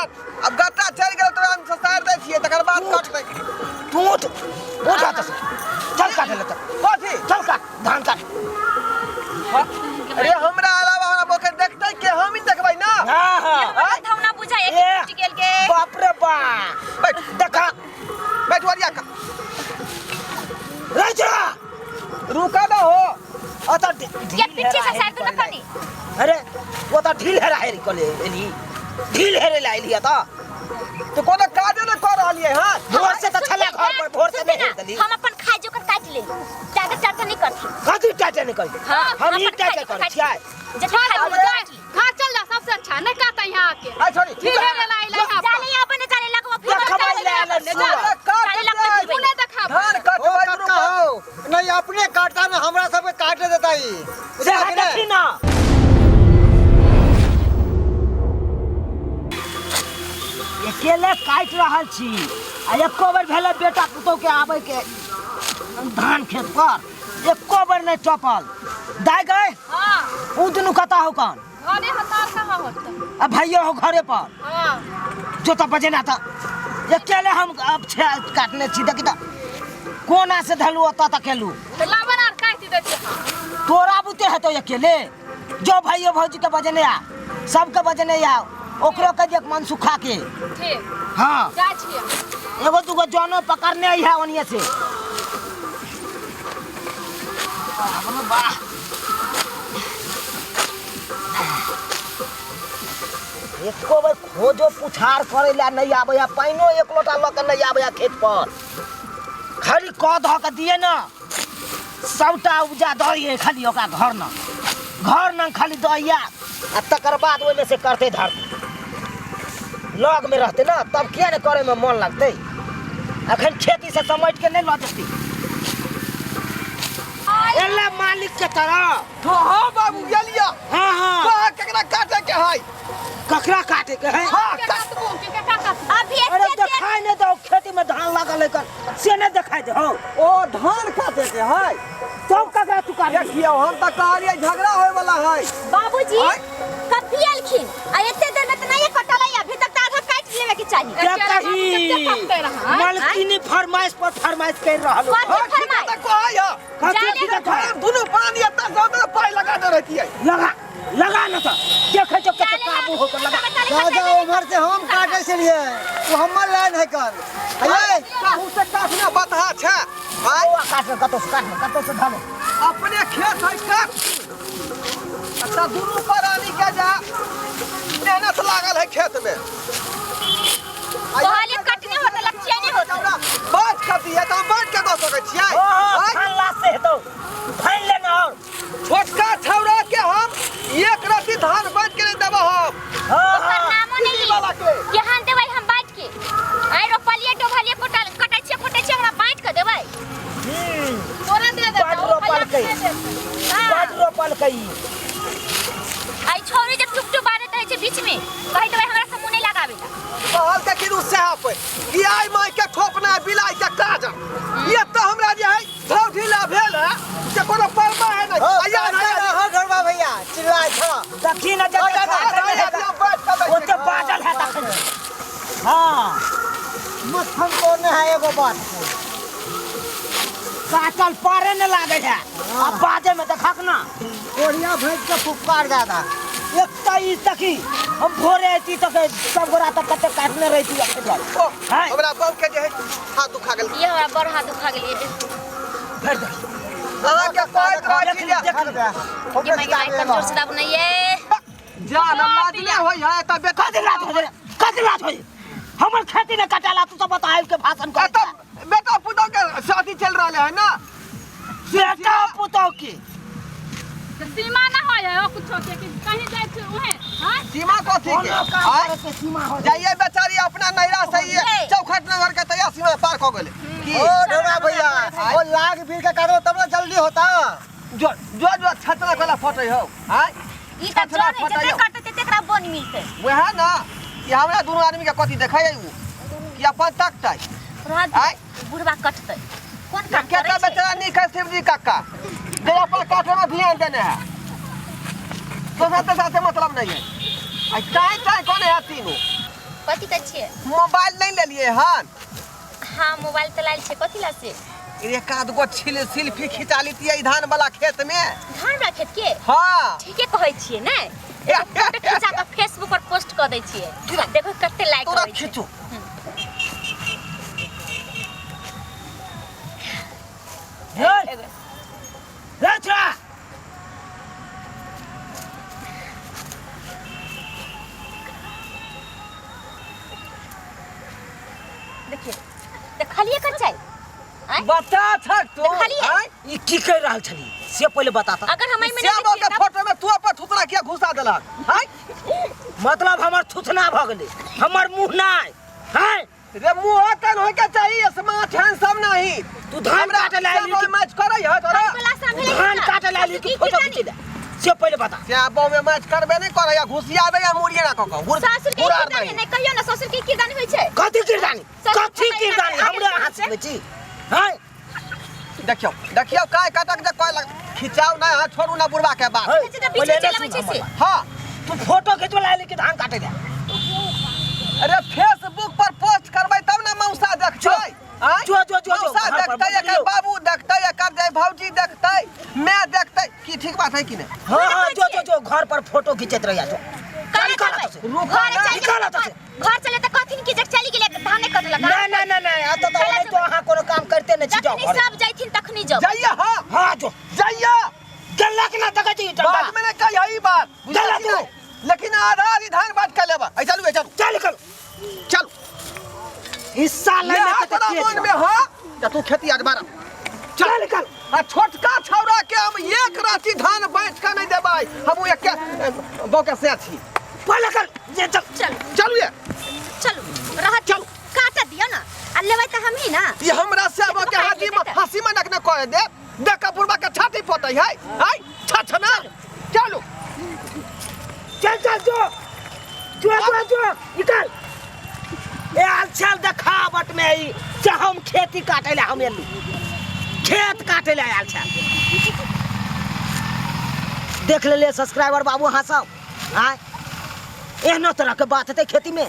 धान अब गट्टा चढ़ि गेल तो हम ससार दै छियै, तकर बाद कटतै। तू उठ, उठ हाथ से, चल काटे ले, चल। कथी? चल काट धान काट। अरे हमरा अलावा हमरा बोके देखतै के? हम ही देखबै ना। हाँ हाँ। आँय? धौना बुझाइ ए। कि टूटि गेल गे। बाप रे बाप। बैठ। देखा। बैठ वरिया का। रह जा। रुका ना हो। अतः ये पीछे से साइड में कनी। अरे वो तो ढील हेरा हेरी कले एली, ढील हेरे ला एली। अतः तो कोनो काजे न कर रहलियै। हां, भोर से तो छला घर पर, भोर से सुनते नहीं ना, देली। हम अपन खाइ जोकर काटि ले, ज्यादा टाटा नहीं करथी। कथी टाटा नहीं करी? हाँ, हम ही अपन खाइ टाटा जोकर करै काटि छियै। ले। जते खाइ अरे। जोकर काटि ले। घर चल जा, सबसे अच्छा नहीं कहता यहाँ आके। आ छोड़ी। ठीक है, ला ला यहाँ पर। जाले यहाँ पर जाले लगवा फिर। देखबै ले आले जा। सुअर। काट जाले लगवा दे। फिर। नहीं देखा। धान ओ कटबै। कक्का हो नहीं, अपने काटता ना, हमरा सबके काटे देता ही। से हट, देखी ना। अकेले काटि रहल छी आ एको बेर भेलै बेटा पुतोह के आबै के धान खेत पर? एको बेर नहि टपल। दाइ गए? हाँ। उ दुनू कतऽ हो कन? घरे हतार कहाँ होता? आ भैयो हो घरे पर? हाँ। जो तऽ बजेना तऽ अकेले हम अब छे काटने छी। देखी तऽ कोना से धलू ओतऽ तक एलू। तो लावन आर काटि दै छै। हाँ। तोरा बुते हेतौ अकेले? जो भैयो भौजी के बजने आ, सबके बजने आ, ओकरो के देख मन सुखा के। ठीक। हाँ। जाइ छियै। एगो दूगो जनो पकड़ने आई है ओनिए से। बाप रे बाह, एको बेर खोजो पुछार करे ला नहीं आबै है, पानिओ एक लोटा लऽ के नहीं आबै है खेत पर। खाली कऽ धऽ के दिए ना, सबटा उपजा दऽ खाली ओकरा घर न, घर न खाली दहिया आ तकर बाद ओहिमे से करतै धरतै। लग में रहतै ना तब किया ने करे में मन लगतै। अखन खेती से समेट के नहीं लऽ जेतै एला मालिक के तरह। हाँ हाँ बाबू, गेलिया। हाँ हाँ। कहा केकरा काटे के है? ककरा काटे के है? हाँ। के काटबू के के काटबू? अभी अरे एते देर देखाय नहीं दो, खेती में धान लागल है कन से नहीं देखाय दे हो। ओ धान काटे के है? तब ककरा तू काट? देखियौ, हम तऽ कहलियै झगड़ा होय वाला है। बाबूजी। आँय? कभी एलखिन आ एते देर में त नहीं कटल है, अभी तक त आधा काटि लेवे के चाही। क्या कही मालकिनी फरमाइश पर फरमाइश कर रहल हो। कथी? हाँ, ठीक है, फरमाइश? तऽ कहै है। कथी? जाने की देखै? हम दुनू प्राणी एतऽ से ओतऽ पाइ लगा दे रहतियै। लगा, लगा न तऽ देखै छौ कते काबू हो के लगा। दादा, उम्हर से हम काटे छलियै, ओ हमर लाइन है कन अये। कहूँ से काटना बतहा छै। आँय? ओ काट न, कतौ से काट न, कतौ से धरो। अपने खेत है, काट। अच्छा, दुनू प्राणी के जा मेहनत लागल है खेत में। कहलिए कटने होत, लच्छिया नहीं होत। हमरा बाँट के दिए तऽ हम बाँट के दऽ सकै छियै। ओहो। आँय? फानला से हेतौ, फाइन ले न और। छोटका छौड़ा के हम एक रत्ती धान बाँट के नहीं देबो हम। हाँ। ओकर हाँ। नामो नहीं पीली वाला के। केहन देबै हम बाँट के? आइ रोपलिए डोभलिए कोटल कटै छियै खोटै छियै, हमरा बाँट के देबै? तोरा दे दे। बड रोपलकै। बड रोपलकै। आई छौरी जब टुक टुक बाजैत रहै छै बीच में, कहै देबै हमरा से मुँह नहीं लगाबे ला। कहल के कि सएह पे कि आइ माय के ठोपना बिलाइ के काज। ये तो हमरा जे है धौ ढीला भेल है से कोनो परवा है नहीं। आया नहीं। हाँ ढोरबा भैया चिल्लाय छ। दखी न जते ओते बाजल है तखन। हाँ। मक्खन तोड़ने है एगो बात। काटल पारे न लागे है अब बाजे में, देखक ना। कोढ़िया भैंस के फुफकार दादा। एक तो ई तकी हम भोरे अयती तक सब गोरा तक कते काटने रहती अखन तक। ओ, हैं? हमरा बाप के जे है हाथ दुखा गेल। ये हमरा बड़ हाथ दुखा गेल। भरि दे। अहाँ के कहैत रहै छी जे देख ले। ये मैं गाय कमजोर से दाब नहीं है। जा न लाज नहि होइ है तऽ बेटा। कथी लाज होइ रे? कथी लाज होइ? हमर खेती ने कटाला, तू सब बता के भाषण कर। तऽ बेटा पुतोह के शादी चल रहल है ना। बेटा पुतोह की तऽ सीमा ना होय है ओ कुछो के कि कहीं जाइ छै उहे? हाँ। सीमा कथी के? कोनो काम आँय? करे के सीमा हो। जाइए बेचारी अपना नैरा से ही ये। चौखट नगर के तैयार सीमा पार हो गेलै की? ओ ढोरबा भैया, ओ लाग भीड़ के काटो तब ना जल्दी होता। जो जो जो छतरा कोला फटै हो। आँय? ई तऽ छतरा जन है, जते फटै हो। कटतै तेकरा बोन मिलतै। वएह ना कि हमरा दुनू आदमी के कथी देखै उ कि अपन तकतै? रहत। आँय? बुढ़वा कटतै, कोन काम केटा करै छै? बेचारा नीक है शिवजी काका जे अपन काठे में ध्यान देने है, दोसर तेसर से मतलब नहीं है। आ टाइ टाइ कोने है तीनों। कथी कहै छियै? मोबाइल नहीं लेलिए हन? हाँ मोबाइल तऽ लायल छै, कथी ला से? एक आध गो छिल सेल्फी खिंचा लेतियै धान वाला खेत में। धान वाला खेत के? हाँ। ठीके कहै छियै ने, एगो फोटो खिंचा कऽ फेसबुक पर पोस्ट कऽ दै छियै, देखो कते लाइक तोरा अबै छै। खींचू। हे रे छोरा, देखिए देखलिए कर चाय आँय? बता छक तू। देखलिए? आँय? ई की कहि रहल छली से पहिले बता त। अगर हम एहिमे नहि श्यामो के देखिए तब फोटो में तू अपन थुथरा किया घुसा देलक? आँय? मतलब हमर थुथना भऽ गेलै, हमर मुँह नहि हैं? रे मुँह तन होय के चाहिए, स्मार्ट हैंडसम नहीं। तू धान हमरा काटे ला आइली श्यामो कि- मैच करै है तोरा? बोला सामने धान काटे ला आइली कि फोटो खींचे ला से पहिले बता। श्यामो में मैच करबे नहीं करै है, घुसिया दे या मुड़िए ना कऽ कऽ। ससुर के घुरार किरदानी दही। नहीं कहियो ना, ससुर के किरदानी होइ छै। कथी किरदानी? ससुर कथी के किरदानी? आगे हमरे अहाँ से। सिखबै छी हैं? देखियौ देखियौ काय कटक जे कोई लग खिंचाओ ना, हाथ छोड़ू ना बुढ़वा के बात। है, अच्छा, तऽ पहिले पीछे एने चलबै सुन छै हमर से। बात। हाँ। तू फोटो खिंचबै ला आइली कि धान काटे ला? अरे फेसबुक पर पोस्ट करबै तब ना मौसा देखतै। आँय? जो, जो, जो, जो, मौसा घर पर देखतै, एकर बुझलियौ। बाबू देखतै, एकर जे भौजी देखतै, मैं देखतै। की ठीक बात है कि नहीं? हाँ हाँ, जो जो जो, घर पर फोटो खींचत रहिया जो। कहाँ निकाल जेबै? एतऽ से। रुका घर ना, चलि निकाल एतऽ से। घर चले तऽ कहथिन कि जे चलि गेलै धाने कटलक। नहीं नहीं नहीं नहीं, एतऽ तऽ चला ओनाहितो अहाँ कोनो काम करते नहि छी, जाओ जखनी घरे। सब जाइथिन तखनी जाउ। जाइए। हाँ हाँ जो जाइए। गल्ला के ना देखै छी डंडा। बाद में नहीं कहिए ई बात। चला बुझलियै तू। कि नहीं? लेकिन आधा आधी धान बांट के लेबा। ऐ चलू, ऐ चलू। चल निकल। चलू। हिस्सा ले यहाँ ले तोरा मन में हाँ त तू खेती आज बारह। चल निकल। आ छोटका छौड़ा के हम एक राति धान बांट के नहीं देबै, हम ओ एक बौका से छी। पहिले कर जे चल। चलू। चलू ये। चलू रहत। चलू। काट दियौ ना आ लेबै तऽ हमही ना। ये हमरा से बौके काटि हाथी लेतै में तऽ। हंसी में नक न कह दे, देख के बुढ़बा के छाती पोतै है। हाय छछना। चलू। चल चल जो जो जो जो निकल। ए आल छल देखावट में ई से हम खेती काटे ला हम एलू, खेत काटे ला आयल छल। देख ले सब्सक्राइबर बाबू अहाँ सब, आँय एहनो तरह के बात हेतै खेती में।